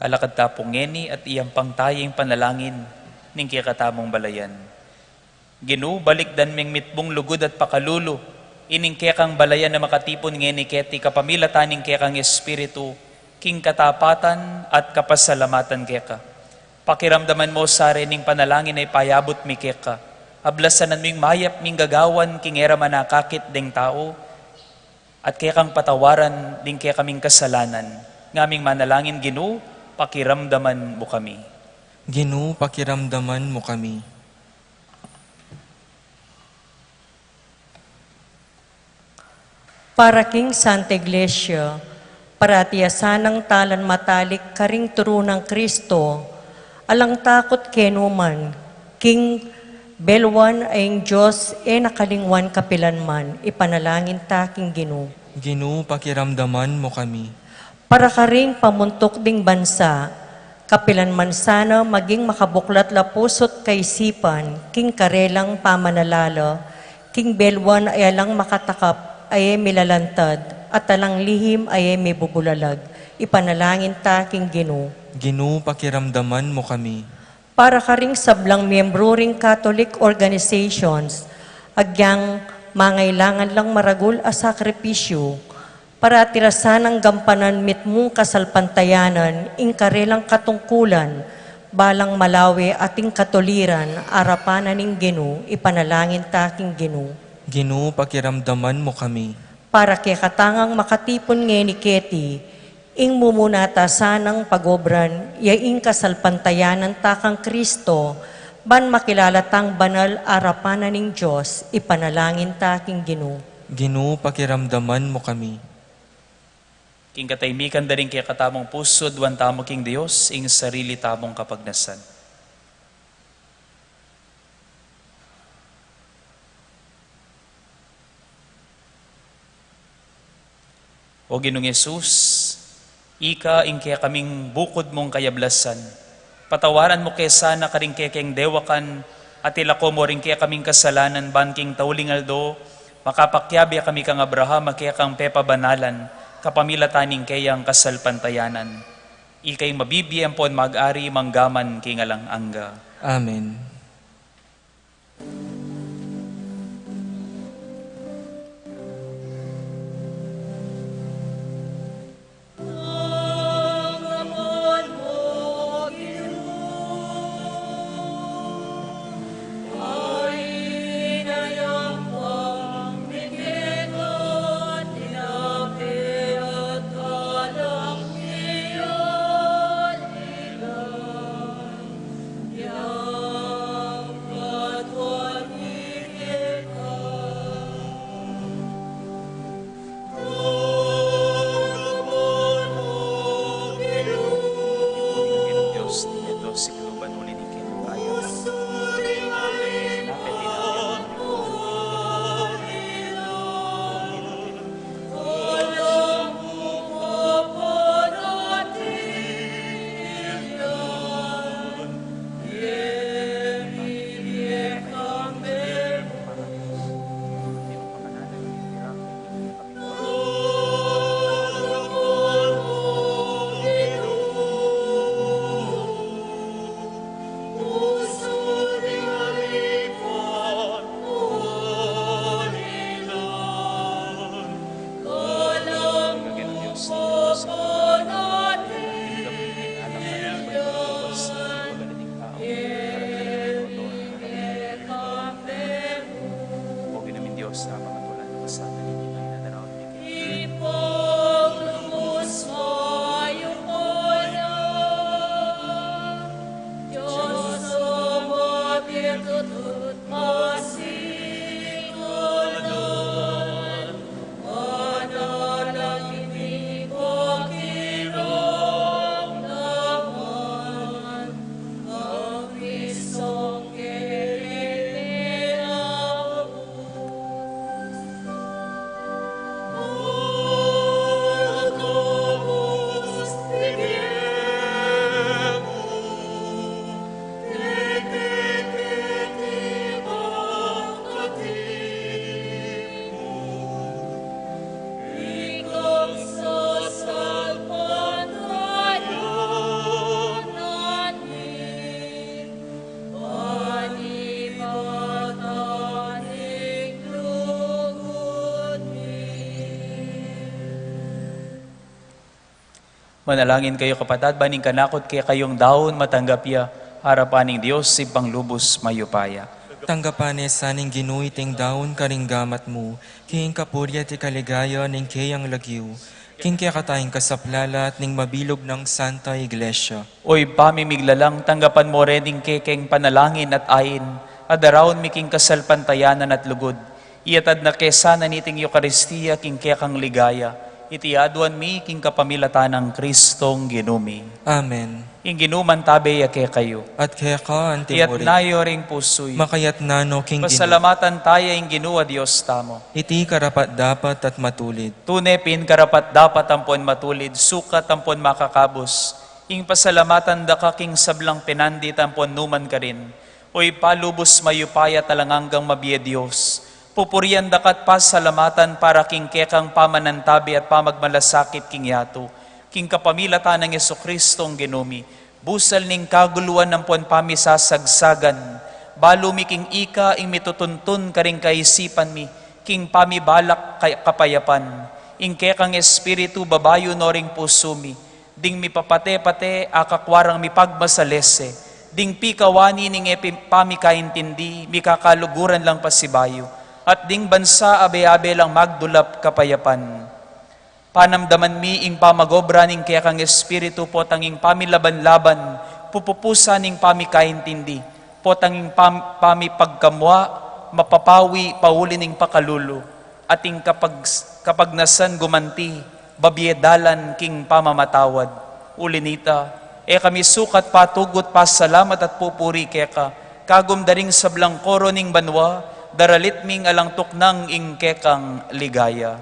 Talakad ta pu ngeni at iyampang taya ing panalangin ning kekatamung balayan. Ginu, balikdan meng mitmung lugud at pakalulu ining kekang balayan a makatipun ngeni keti kapamilatan ning kekang Espiritu, king katapatan at kapasalamatan keka. Pakiramdaman mo sa rening panalangin a ipayabut mi keka. Ablasanan mu ing mayap ming gagawan king e ra man akakit deng tau, at kekang patawaran ding kekaming kasalanan. Ngaming manalangin, Ginu, pakiramdaman mu kami. Ginu, pakiramdaman mu kami. Para king Santa Iglesia, parati ya sanang talan matalik karing turu nang Kristo, alang takut kenu man, king beluan a ing Dios e na kalingwan kapilan man, ipanalangin ta king Ginu. Ginu, pakiramdaman mu kami. Para karing pamuntuk ding bansa, kapilan man sana maging makabuklat la pusu't kaisipan, king karelang pamanalala, king beluan a alang makatakap a e milalantad, at alang lihim a e mibubulalag, ipanalangin ta king Ginu. Ginu, pakiramdaman mu kami. Para karing sablang miyembru ring Catholic organizations, agyang mangailangan lang maragul a sakripisyu, parati ra sanang gampanan mitmung kasalpantayanan ing karelang katungkulan, balang malawe ating katuliran, arapan na ning Ginu, ipanalangin ta king Ginu. Ginu, pakiramdaman mu kami. Para kekatang makatipun ngeni keti, ing mumuna ta sanang pagobran, ya ing kasalpantayanan ta kang Kristo, ban makilala tang banal arapan na ning Dios, ipanalangin ta king Ginu. Ginu, pakiramdaman mu kami. King katahimikan da ring kekatamung pusu, aduan tamu king Dios ing sarili tamung kapagnasan. O Ginung Jesus, Ika ing kekaming bukud mung kayablasan. Patawaran mu ke sana karing kekeng dewakan, at ilako mu ring kekaming kasalanan ban king tauling aldo, makapakiabe kami kang Abraham a kekang pepabanalan, kapamilatan ning keyang kasalpantayanan. Ika ing mabibie ampon mag-ari manggaman king alang angga. Amen. Manalangin kayu, kapatad, ban ing kanakut kekayung daun matanggap ya arapan ning Dios, Ibpang lubus mayupaya. Tanggapan ne sa ning Ginu iting daun karing gamat mu, king kapurian at ikaligaya ning keyang lagyu, king kekatang kasaplalan at ning mabilug nang Santa Iglesia. O Ibpa mi miglalang, tanggapan mu rin ing kekeng panalangin at ain a daraun mi king kasalpantayanan at lugud. Iyatad na ke sana niting Eukaristia king kekang ligaya. Iti aduan mi king kapamilatan nang Kristong Ginu mi. Amen. Ing Ginu mantabe ya kekayu. At keka anti mu rin. Iyatas yu ring pusu yu. Makayatas no king Ginu. Pasalamatan taya ing Ginu a Dios tamu. Iti karapat-dapat at matulid. Tune pin karapat-dapat ampon matulid, sukat ampon makakabus, ing pasalamatan da ka king sablang penandit ampon nukarin ka rin, O Ibpa lubus mayupaya at alang anggang mabie Dios. Pupurian da ka at pasalamatan para king kekang pamanantabe at pamagmalasakit king yatu, king kapamilatan nang Jesucristong Ginu mi. Busal ning kaguluan ampon pamisasagsagan, balu mi king ika ing mitutuntun karing kaisipan mi, king pamibalak kay kapayapan. Ing kekang Espiritu babayu no ring pusu mi, ding mipapate-pate a kakuarang mipagmasalese, ding pikawani ning e pi-, pamikaintindi, mikakaluguran lang pasibayu, at ding bansa abe-abe lang magdulap kapayapan. Panamdaman mi ing pamagobra ning kekang Espiritu, potang ing pamilaban-laban, pupupusan ning pamikaintindi, potang ing pam-, pamipagkamua, mapapawi, pauli ning pakalulu, at ing kapag-, kapagnasan gumanti, babie dalan king pamamatawad. Uli nita, e kami sukat patugut pasalamat at pupuri keka, kagum da ring sablang koro ning banua, daralit ming alang tuknang ing kekang ligaya.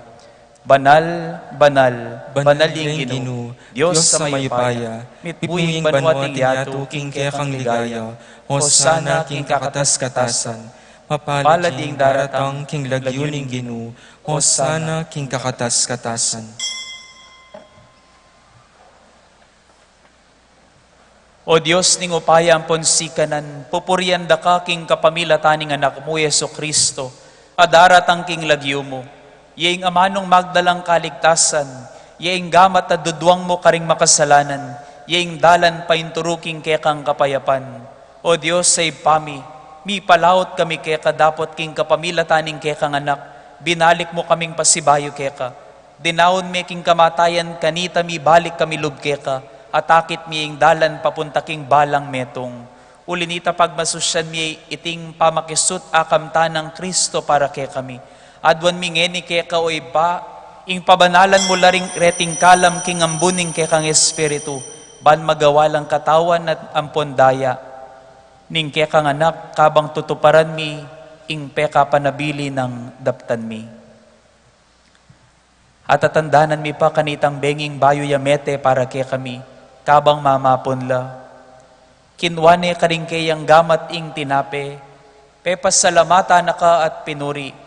Banal, banal, banal ing Ginu, Dios a mayupaya, mitmu ing banua at ing yatu king kekang ligaya. Hosana king kakatas-katasan. Mapalad ing daratang king lagyu ning Ginu. Hosana king kakatas-katasan. O Dios ning upaya ampon sikanan, pupurian da ka king kapamilatan ning Anak mu, Jesucristo, a daratang king lagyu mu. Iya ing amanung magdalang kaligtasan, iya ing gamat a duduang mu karing makasalanan, iya ing dalan painturu king kekang kapayapan. O Dios a Ibpa mi, mipalaut kami keka dapot king kapamilatan ning kekang Anak, binalik mu kaming pasibayu keka. Dinaun me king kamatayan, kanita mibalik kami lub keka, at akit mi ing dalan papunta king balang metung. Uli nita, pagmasusyan mi iting pamakisut a kamtan nang Kristo para kekami. Aduan mi ngeni keka, o Ibpa, ing pabanalan mu la ring reting kalam king ambun ning kekang Espiritu, ban magawa lang katawan at ampon daya ning kekang Anak, kabang tutuparan mi ing pekapanabili nang daptan mi. At tatandanan mi pa kanitang benging bayu ya mete para kekami, kabang mamapun la. Kinua ne karing keyang gamat ing tinape, pepasalamatan na ka at pinuri.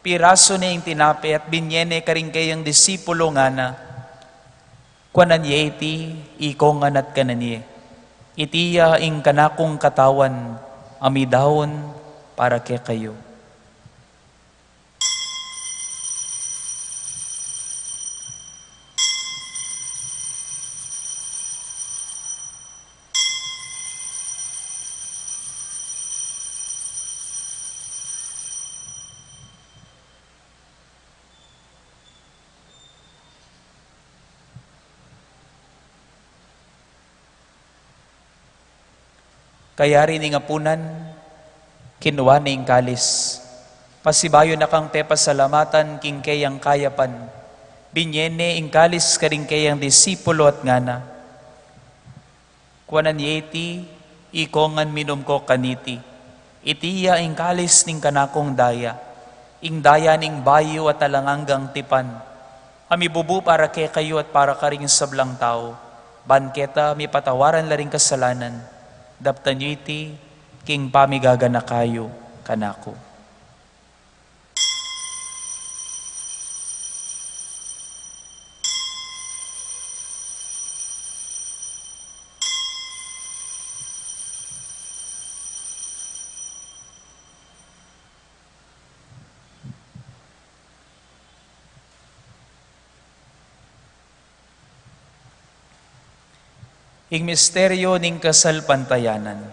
Pirasu ne ing tinape at binye ne karing keyang disipulo, ngana: Kuanan ye iti, ikongan at kanan ye. Iti ya ing kanakung katawan a midaun para kekayu. Kayari ning apunan, kinua ne ing kalis. Pasibayu na kang pepasalamatan king keyang kayapan, binye ne ing kalis karing keyang disipulo at ngana: Kuanan ye iti, ikongan, minum ko kaniti. Iti ya ing kalis ning kanakung daya, ing daya ning bayu at alang anggang tipan, a mibubu para kekayu at para karing sablang tau, ban keta mipatawaran la ring kasalanan. Daptan yu iti king pamigaganaka yu kanaku. Ing misteryu ning kasalpantayanan.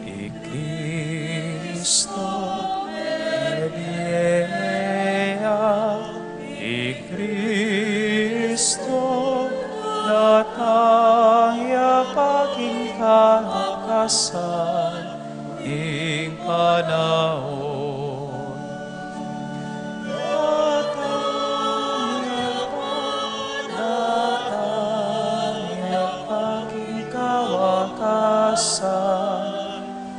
I Kristo mebie ya, i Kristo datang ya pa king kawakasan ning panaun. Datang ya pa, datang ya pa king kawakasan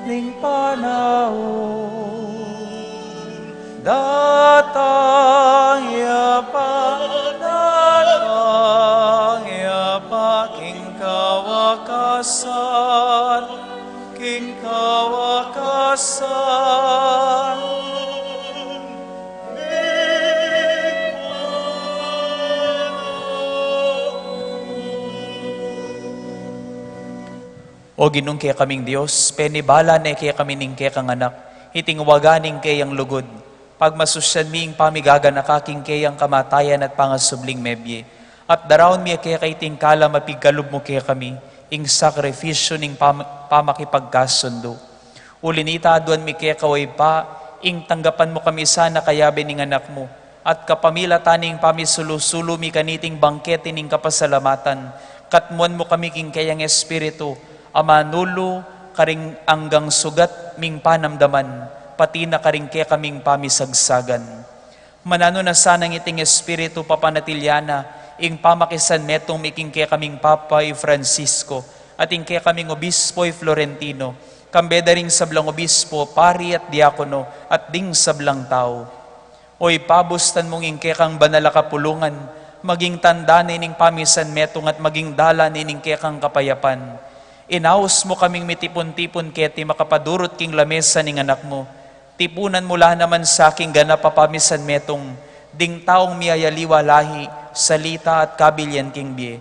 ning panaun. Datang ya pa, datang ya pa king kawakasan, king kawakasan. O Ginung kekaming Dios, penibala ne kekami ning kekang Anak, iting waga ning keyang lugud. Pagmasusyan mi ing pamigaganaka king keyang kamatayan at pangasubling mebie, at daraun mi keka iting kalam a pigkalub mu kekami, ing sakrifisyu ning pam-, pamakipagkasundu. Uli nita, aduan mi keka, o Ibpa, ing tanggapan mu kami sana kayabe ning Anak mu, at kapamilatan ning pamisulu-sulu mi kaniting bangkete ning kapasalamatan, katmuan mu kami king keyang Espiritu, a manulu karing anggang sugat ming panamdaman, pati na karing kekaming pamisagsagan. Mananu na sanang iting Espiritu papanatilian na Ing pamakisanmetung mi king kekaming Papa i Francisco, at ing kekaming Obispo i Florentino, kambe da ring sablang obispo, pari at diakono, at ding sablang tau. O ipabustan mung ing kekang banal a kapulungan, maging tanda na ining pamisanmetung at maging dalan ining kekang kapayapan. Inaus mu kaming mitipun-tipun keti makapadurut king lamesa ning Anak mu. Tipunan mu la naman sa king ganap a pamisanmetung, ding taung miyayaliwa lahi, salita at kabilian king bie.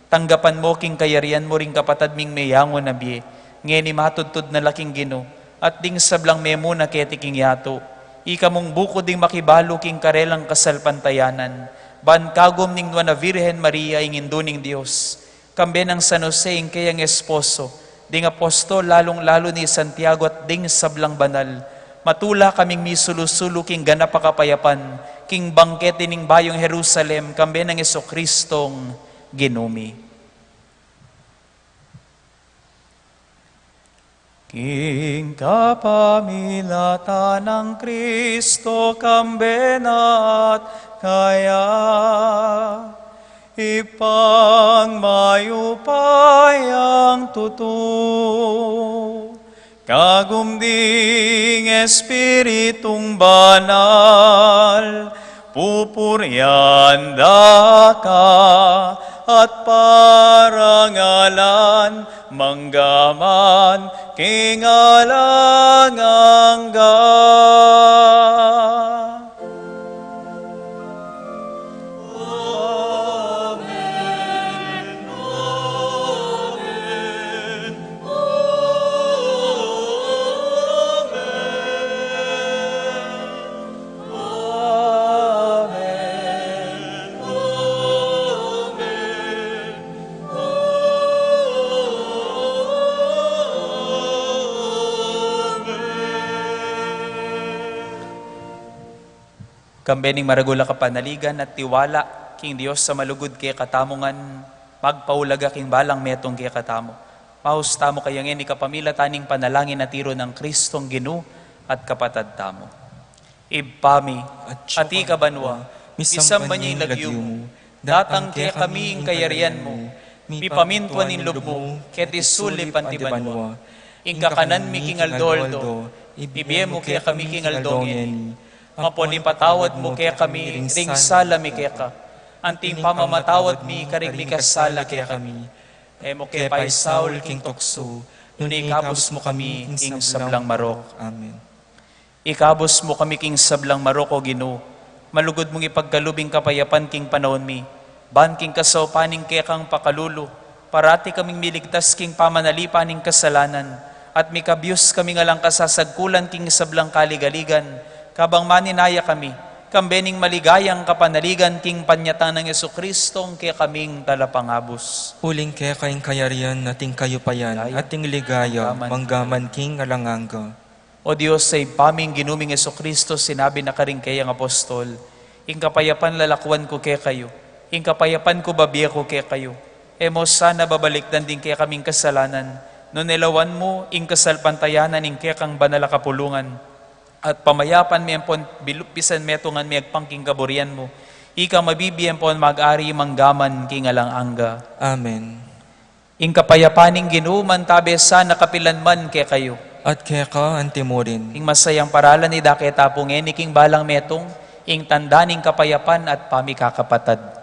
Tanggapan mu king kayarian mu ring kapatad ming meyangu na bie, ngeni matudtud na la king Ginu, at ding sablang memuna keti king yatu. Ika mung bukud ding makibalu king karelang kasalpantayanan, ban kagum ning Nuan a Virgen Maria ing Indu ning Dios, kambe nang San Jose ing keyang esposo, ding apostol, lalung-lalu ni Santiago at ding sablang banal, matula kaming misulu-sulu king ganap a kapayapan, king bangkete ning bayung Jerusalem, kambe nang Jesucristong Ginu mi. King kapamilatan nang Kristo, kambe na at kaya, Ibpang mayupayang tutu, kagum ding Espiritung Banal, pupurian da ka at parangalan mangga man king alang angga. Amen. Amen. Amen. Kambe ning maragul a kapanaligan at tiwala king Dios a malugud kekatamu ngan magpaulaga king balang metung kekatamu. Maus tamu kaya ngeni kapamilatan ning panalangin a tiru nang Kristong Ginu at Kapatad tamu. Ibpa mi, atiu ka banua, misamban ya ing lagyu mu, datang kekami ing kayarian mu, mipamintuan ing lub mu, keti sulip anti banua. Ing kakanan mi king aldo-aldo, ibie mu kekami king aldo ngeni. Ampon ipatawad mu kekami ring sala mi keka, anti ing pamamatawad mi karing mikasala kekami. E mu ke paisaul king tuksu, nune ikabus mu kami king sablang marok. Amen. Ikabus mu kami king sablang marok, O Ginu, malugud mung ipagkalub ing kapayapan king panaun mi, ban king kasaupan ning kekang pakalulu, parati kaming miligtas king pamanalipan ning kasalanan, at mikabyus kaming alang kasasagkulan king sablang kaligaligan, kabang maninaya kami, kambe ning maligayang kapanaligan king panyatang nang Jesucristong kekaming Talapangabus. Uling keka ing kayarian at ing kayupayan, at ing ligaya, mangga man king alang angga. O Dios a Ibpa mi, ing Ginu ming Jesucristo, sinabi na karing keyang apostol, ing kapayapan lalakwan ku kekayu, ing kapayapan ku babie ku kekayu. E mu sana babalikdan ding kekaming kasalanan, nune lawan mu ing kasalpantayanan ning kekang banal a kapulungan, at pamayapan mi ampon bilupisan metungan mi agpang king kaburian mu, ika mabibie ampon mag-ari mangga man king alang angga. Amen. Ing kapayapan ning Ginu mantabe sana kapilan man kekayu. At keka antimurin. Ing masayang paralan idake ta pu ngeni king balang metung, ing tanda ning kapayapan at pamikakapatad.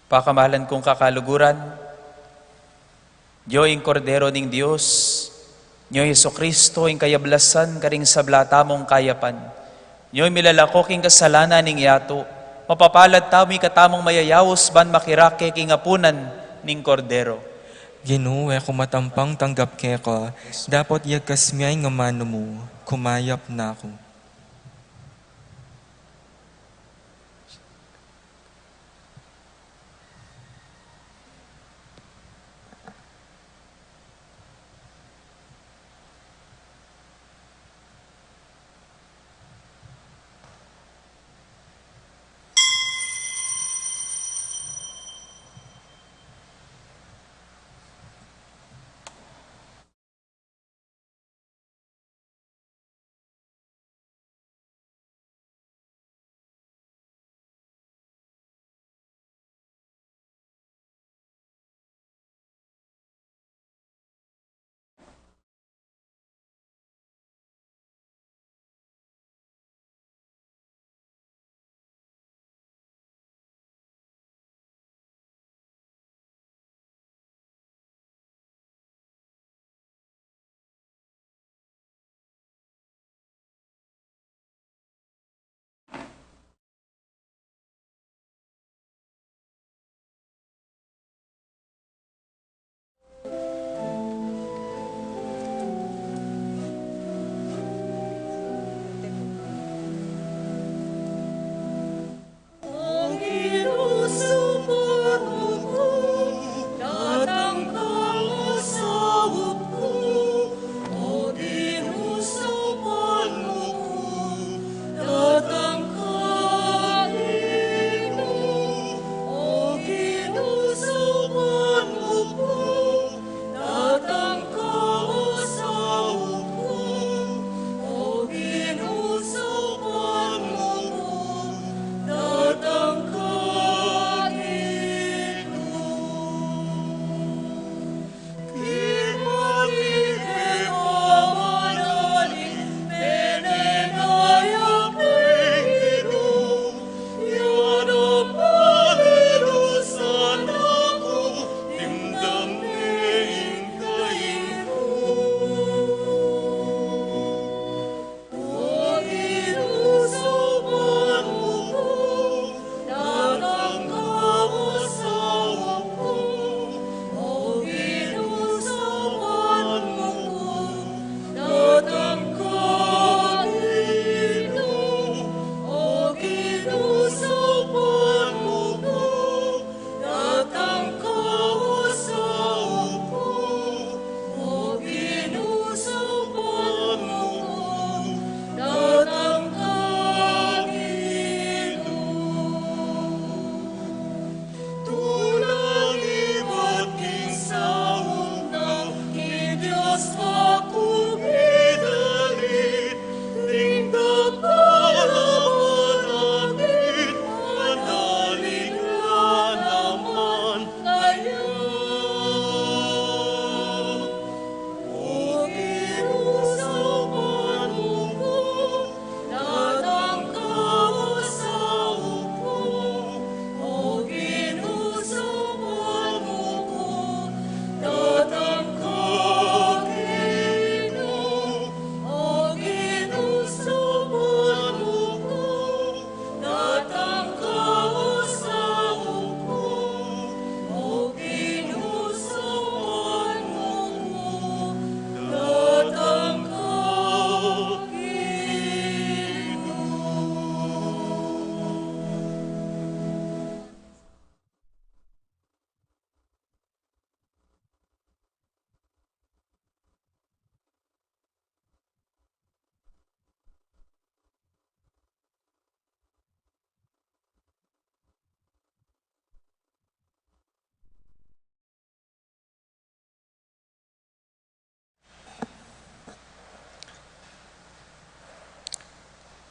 Pakamalan kung kakaluguran, Dios ing Kordero ning Dios, Dios Jesucristo ing kayablasan karing sabla tamung kayapan. Dios milalako king kasalanan ning yatu, mapapalad tamu ikatamung mayayaus ban makirake king apunan ning Kordero. Ginu, e ku matampang tanggap keka, dapot yagkas me ing amanu mu, kumayap na ku.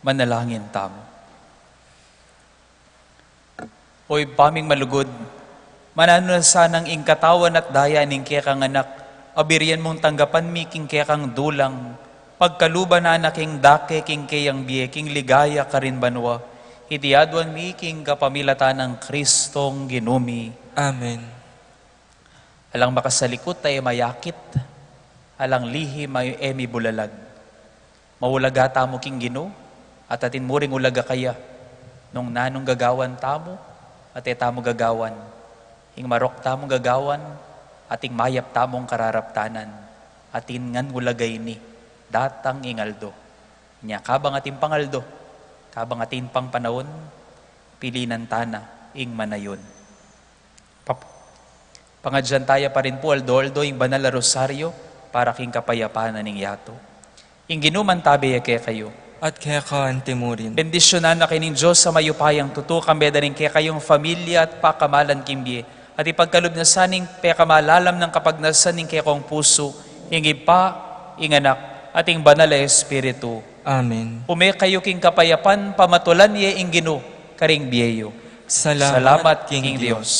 Manalangin tamu. O Ibpa ming malugud, mananu na sanang ing katawan at daya ning kekang Anak a birian mung tanggapan mi king kekang dulang, pagkaluban na na king dake king keyang bie king ligaya karin banua, Iti aduan mi king kapamilatan nang Kristong Ginu mi. Amen. Alang makasalikut a e mayakit, alang lihim a e mibulalag. Maulaga tamu king Ginu, at atin mu ring ulaga kaya, nung nanung gagawan tamu, at e tamu gagawan. Ing marok tamung gagawan, ating mayap tamung kararaptanan, atin ngan ulaga ini, datang ing aldo. Nya kabang atin pang aldo, kabang atin pang panaun, pilinan tana ing manayun. Pap-, pangadyan taya pa rin pu aldo-aldo ing banal a rosaryo para king kapayapan na ning yatu. Ing Ginu mantabe ya kekayu. At keka antimurin. Bendisyunan na kayu ning Dios a mayupayang tutu, kambe da ring kekayung familia at pakamalan king bie. At ipagkalub na sa ning pekamalalam nang kapagnasan ning kekong pusu, ing Ibpa, ing Anak, at ing Banal a Espiritu. Amen. Ume kayu king kapayapan, pamatulan ye ing Ginu karing bie yu. Salamat king Dios.